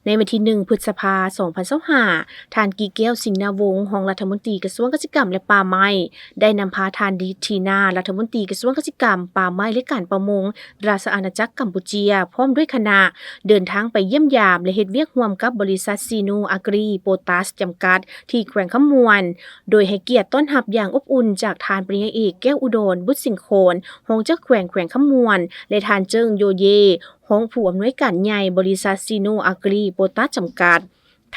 ໃນວັນທີໜຶ່ງ ພຶດສະພາ ສອງພັນຊາວຫ້າ ທ່ານ ກິແກ້ວ ສິງນາວົງ ຮອງລັດຖະມົນຕີກະຊວງກະສິກຳ ແລະ ປ່າໄມ້ ໄດ້ນຳພາທ່ານ ດິດ ທີນາ ລັດຖະມົນຕີກະຊວງກະສິກຳ, ປ່າໄມ້ ແລະ ການປະມົງ ລາຊະອານາຈັກກຳປູເຈຍ ພ້ອມດ້ວຍຄະນະ ເດີນທາງໄປຢ້ຽມຢາມ ແລະ ເຮັດວຽກຮ່ວມກັບບໍລິສັດ ຊີໂນອາກຣີ ໂປຕາສ ຈຳກັດ ທີ່ແຂວງຄຳມ່ວນ ໂດຍໃຫ້ກຽດຕ້ອນຮັບຢ່າງອົບອຸ່ນຈາກທ່ານປະລິນຍາເອກ ແກ້ວອຸດອນ ບຸດສິງຄອນ ຮອງເຈົ້າແຂວງແຂວງຄຳມ່ວນ ແລະ ທ່ານ ເຈີ້ງ ໂຢເຢ ຮອງຜູ້ອຳນວຍການໃຫຍ່ບໍລິສັດ ຊີໂນອາກຣີ ໂປຕາສ ຈຳກັດ.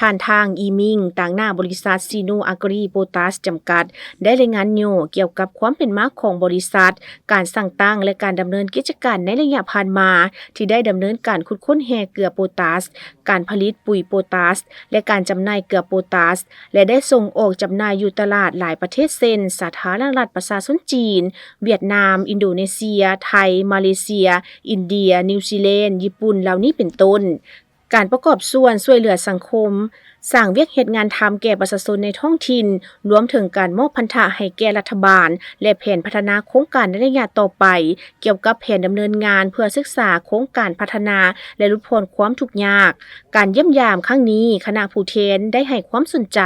ທ່ານ ທາງ ອີມິງ ຕາງໜ້າບໍລິສັດ ຊີໂນອາກຣີ ໂປຕາສ ຈຳກັດ ໄດ້ລາຍງານຫຍໍ້ກ່ຽວກັບຄວາມເປັນມາຂອງບໍລິສັດ, ການສ້າງຕັ້ງ ແລະ ການດຳເນີນກິດຈະການໃນໄລຍະຜ່ານມາ ທີ່ໄດ້ດຳເນີນການຂຸດຄົ້ນແຮ່ເກືອໂປຕາສ, ການຜະລິດປຸຍໂປຕາສ ແລະ ການຈຳໜ່າຍເກືອໂປຕາສ ແລະ ໄດ້ສົ່ງອອກຈຳໜ່າຍຢູ່ຕະຫຼາດຫຼາຍປະເທດ ເຊັ່ນ ສາທາລະນະລັດປະຊາຊົນຈີນ, ຫວຽດນາມ, ອິນໂດເນເຊຍ, ໄທ, ມາເລເຊຍ, ອິນເດຍ, ນິວຊີແລນ, ຍີ່ປຸ່ນ ເຫຼົ່ານີ້ເປັນຕົ້ນ. ການປະກອບສ່ວນຊ່ວຍເຫຼືອສັງຄົມ, ສ້າງວຽກເຮັດງານທຳແກ່ປະຊາຊົນໃນທ້ອງຖິ່ນ, ລວມເຖິງການມອບພັນທະໃຫ້ແກ່ລັດຖະບານ ແລະ ແຜນພັດທະນາໂຄງການໃນໄລຍະຕໍ່ໄປ ກ່ຽວກັບແຜນດຳເນີນງານເພື່ອສຶກສາໂຄງການພັດທະນາ ແລະ ຫຼຸດຜ່ອນຄວາມທຸກຍາກ. ການຢ້ຽມຢາມຄັ້ງນີ້, ຄະນະຜູ້ແທນໄດ້ໃຫ້ຄວາມສົນໃຈ,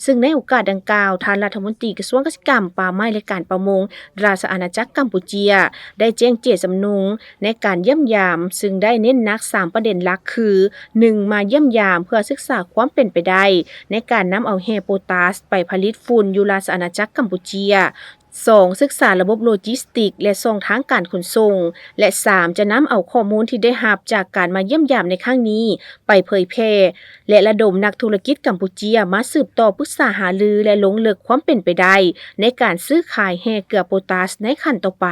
ຊຶ່ງໃນໂອກາດດັ່ງກ່າວ, ທ່ານລັດຖະມົນຕີກະຊວງກະສິກຳ, ປ່າໄມ້ ແລະ ການປະມົງ ລາຊະອານາຈັກກຳປູເຈຍ ໄດ້ແຈ້ງເຈດຈຳນົງ ໃນການຢ້ຽມຢາມ, ຊຶ່ງໄດ້ເນັ້ນໜັກສາມປະເດັນຫຼັກຄື ໜຶ່ງ ມາຢ້ຽມຢາມເພື່ອສຶກສາຄວາມເປັນໄປໄດ້ໃນການນຳເອົາແຮ່ໂປຕາສໄປຜະລິດຝຸ່ນຢູ່ລາຊະອານາຈັກກຳປູເຈຍ, ສອງ ສຶກສາລະບົບໂລຈິສຕິກ ແລະ ຊ່ອງທາງການຂົນສົ່ງ ແລະ ສາມ ຈະນຳເອົາຂໍ້ມູນທີ່ໄດ້ຮັບຈາກການມາຢ້ຽມຢາມໃນຄັ້ງນີ້ໄປເຜີຍແຜ່ ແລະ ລະດົມນັກທຸລະກິດກຳປູເຈຍມາສືບຕໍ່ປຶກສາຫາລື ແລະ ລົງເລິກຄວາມເປັນໄປໄດ້ໃນການຊື້ຂາຍແຮ່ເກືອໂປຕາສໃນຂັ້ນຕໍ່ໄປ.